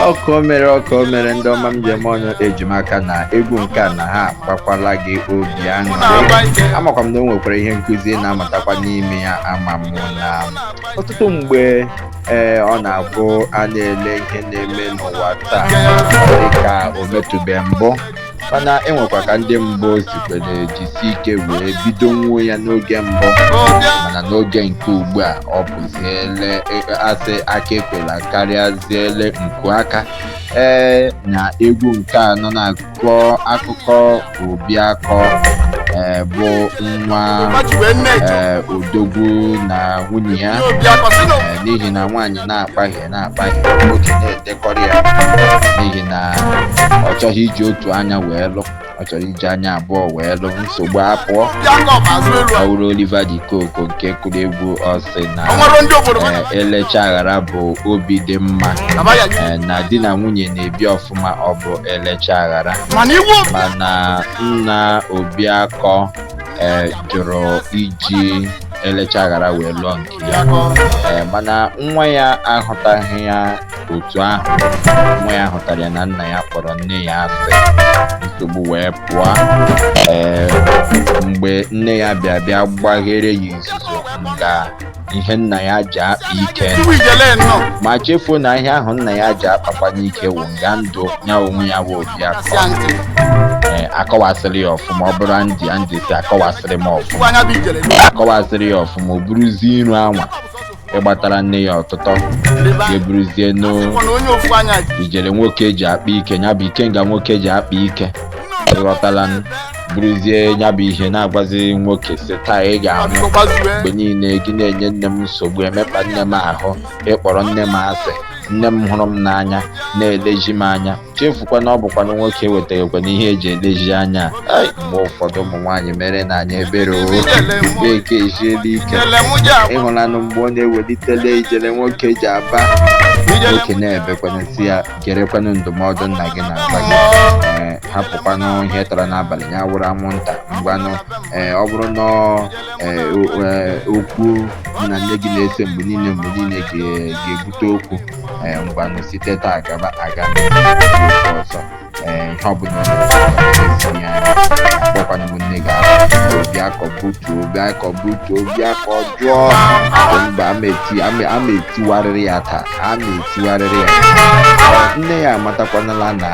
Ọkụ o mere ndị ọma m ji eme ọnụ. Eji m aka na egwu nke a na ha akpakwala gị obi aṅụrị. Amakwa m na o nwekwara ihe nkụzi na-amatakwa n'ime ya. Ama m na ọtụtụ mgbe, ee, ọ na-abụ a na-ele ihe na-eme n'ụwa taa dịka o metụbe mbụ, mana enwekwa ka ndị mbụ sikwere jisi ike wee bido nwuo ya n'oge mbụ. Mana n'oge nke ugbu a, ọ bụziele asị aka ekwela karịaziele nku aka. Ee, na egwu nke a nọ na-akọ akụkọ Obiakọ, ee, bụ nwa, ee, odogwu na nwunye ya. Ee, n'ihi na nwaanyị na-akpaghị na-akpaghị, nwoke na-edekọrọ ya, n'ihi na ọ chọghị iji otu anya wee lụ, ọ chọrọ iji anya abụọ wee lụ. Nsogbu apụọ. Ọ wụrụ Oliver De Coque nke kụrụ egwu, ọ sị na ee, elecha aghara bụ obi dị mma. Ee, na di na nwunye na-ebi ọfụma, ọ bụ elecha aghara. Mana nna Obiakọ, ee, jụrụ iji elecha aghara wee lụọ nke ya. Ee, mana nwa ya ahụtaghị ya otu ahụ. Nwa ya hụtara ya na nna ya kpọrọ nne ya asị. Nsogbu wee pụọ. Ee, mgbe nne ya bịa bịa gbaghere ya izuzu nga ihe nna ya ji akpa ike, ma chefuo na ihe ahụ nna ya ji akpakwa n'ike wụ nga ndụ ya onwe ya bụ Obiakọ. Ee, akọwasịrị ya ọfụma. Ọ bụrụ ndị ndị si akọwasịrị m ọfụma, akọwasịrị ya ọfụma, o buruzie iru anwa ịgbatara nne ya ọtụtọ, ga-eburuzie n'o ijele nwoke ji akpa ike, ya bụ ikenga nwoke ji akpa ike, ịghọtala? Buruzie ya bụ ihe na-agwazi nwoke si, taa ị ga-anwụ. Mgbe niile gị na-enye nne m nsogbu, emekpa nne m ahụ, ịkpọrọ nne m asị, nne m hụrụ m n'anya na-eleji m anya. Chefukwa na ọ bụkwanụ nwoke wetaghịkwana ihe eji eleji anya. Ai, mgbe ụfọdụ ụmụ nwaanyị mere na anya ebere o eke esiela ike. Ịhụlanụ mgbe ọ na-ewelitele ijele nwoke ji aba, nwoke na-ebekwana si ya gerekwanụ ndụmọdụ nna gị na-agwa gị. Ee, hapụkwanụ ihe tara n'abalị ya wụrụ anwụnta. Ngwanụ, ee, ọ bụrụ na ee, okwu na nne gị na-ese mgbe niile mgbe niile ga-ebute okwu, ee, ngwanụ, site taa gaba aga okwu ọzọ. Ee, ihe ọbụla ọ na-esi ya anya, akpọkwanụ m nne gị asị. Obiakọ butuo, Obiakọ butuo, Obiakọ jụọ mba, ama eti ama etiwarịrị ya taa, ama etiwarịrị ya. Nne ya amatakwanala na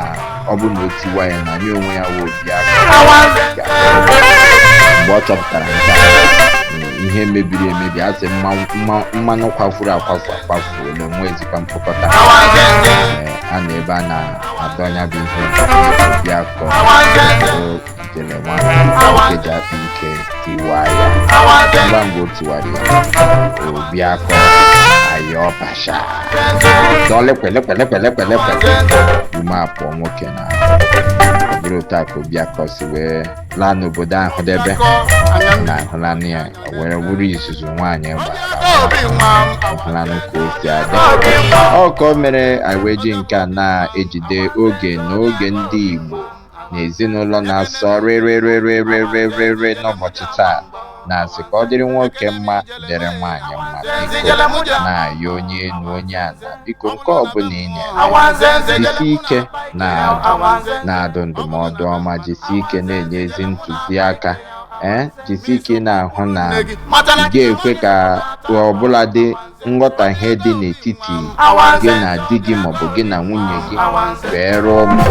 ọ bụ na o tiwa ya na nye onwe ya wụ Obiakọ. Mgbe ọ chọpụtara nke a, ihe mebiri emebi, asị mmanụ kwafuru akwafu akwafu na onwe ezikwa mkpokọta. Ee, a na ebe a na-adọ ya bụ ihe Obiakọ o jere nwoke ji akpa ike tiwa ya. Ngwa ngwa o tiwara ya, Obiakọ ayọ pasha dọlịkwelekpelekpelekpelekpe, ume apụọ nwoke na ọ bụrụ otu a ka Obiakọ si wee laa n'obodo ahụ debe na ahụlanụ ya. O were wuru izuzu nwaanyị gbara ahụlanụ ka o si adị. Ọ ka o mere anyị wee ji nke a na-ejide oge na oge ndị Igbo na ezinụlọ na-asọ rere n'ụbọchị taa, na-asị ka ọ dịrị nwoke mma, dịrị nwaanyị mma. Biko, na-ayọ onye enu onye ala, biko, nke ọbụla ị na-eme, jisi ike na-adụ na-adụ ndụmọdụ ọma, jisi ike na-enye ezi ntụziaka. Ee, jisi ike na-ahụ na ị ga-ekwe ka ọbụladị nghọtahie dị n'etiti gị na di gị maọbụ gị na nwunye gị wee rụọ ụmụ,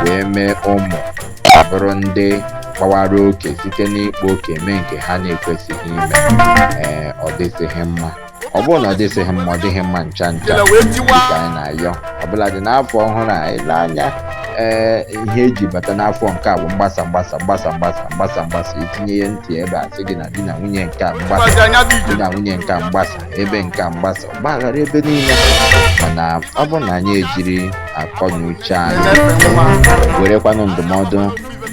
wee mee ụmụ bụrụ ndị gbawara oke site n'ịkpa oke mee nke ha na-ekwesịghị ime. Ee, ọ dịsịghị mma. Ọ bụrụ na ọ dịsịghị mma, ọ dịghị mma ncha ncha. Dịka anyị na-ayọ ọbụladị n'afọ ọhụrụ a, ile anya, ee, ihe eji bata n'afọ nke a bụ mgbasa mgbasa mgbasa mgbasa mgbasa mgbasa. Itinye ihe ntị ebe a, sị gị na di na nwunye nke a mgbasa, di na nwunye nke a mgbasa, ebe nke a mgbasa, ọgbaghara ebe niile. Mana ọ bụrụ na anyị ejiri akọ na uche anyị werekwanụ ndụmọdụ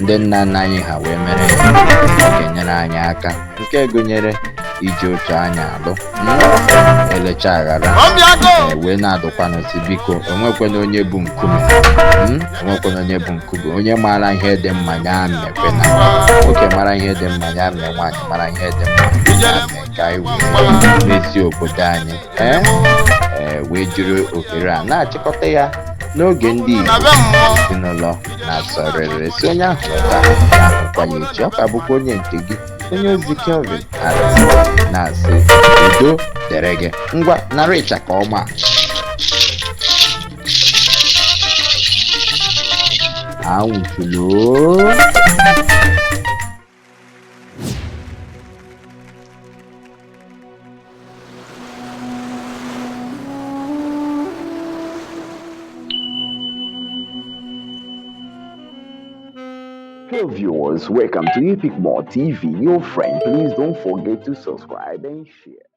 ndị nna nna anyị ha wee mere ya, ọ ga-enyere anyị aka, nke gụnyere iji otu anya alụ, elecha aghara. Ee, wee na-adụkwanụ si, biko, onwekwana onye bụ nkume, onwekwana onye bụ nkume. Onye maara ihe dị mma ya mekwena. Nwoke mara ihe dị mma ya mee, nwaanyị mara ihe dị mma ya mee, ka anyị wee mezie obodo anyị. Ee, wee jiri ohere a na-achịkọta ya. N'oge ndị Na Igbo be mmụọ. ezinụlọ na-asọrịrị si onye ahụ taa ya ahụkwa ya echi. Ọ ka bụkwa onye nke gị, onye ozi Kelvin Arịsị, na-asị udo dere gị. Ngwa, nara ịchaka ọma a anwụchulu. Hey viewers, welcome to Epic More TV, your friend. Please don't forget to subscribe and share.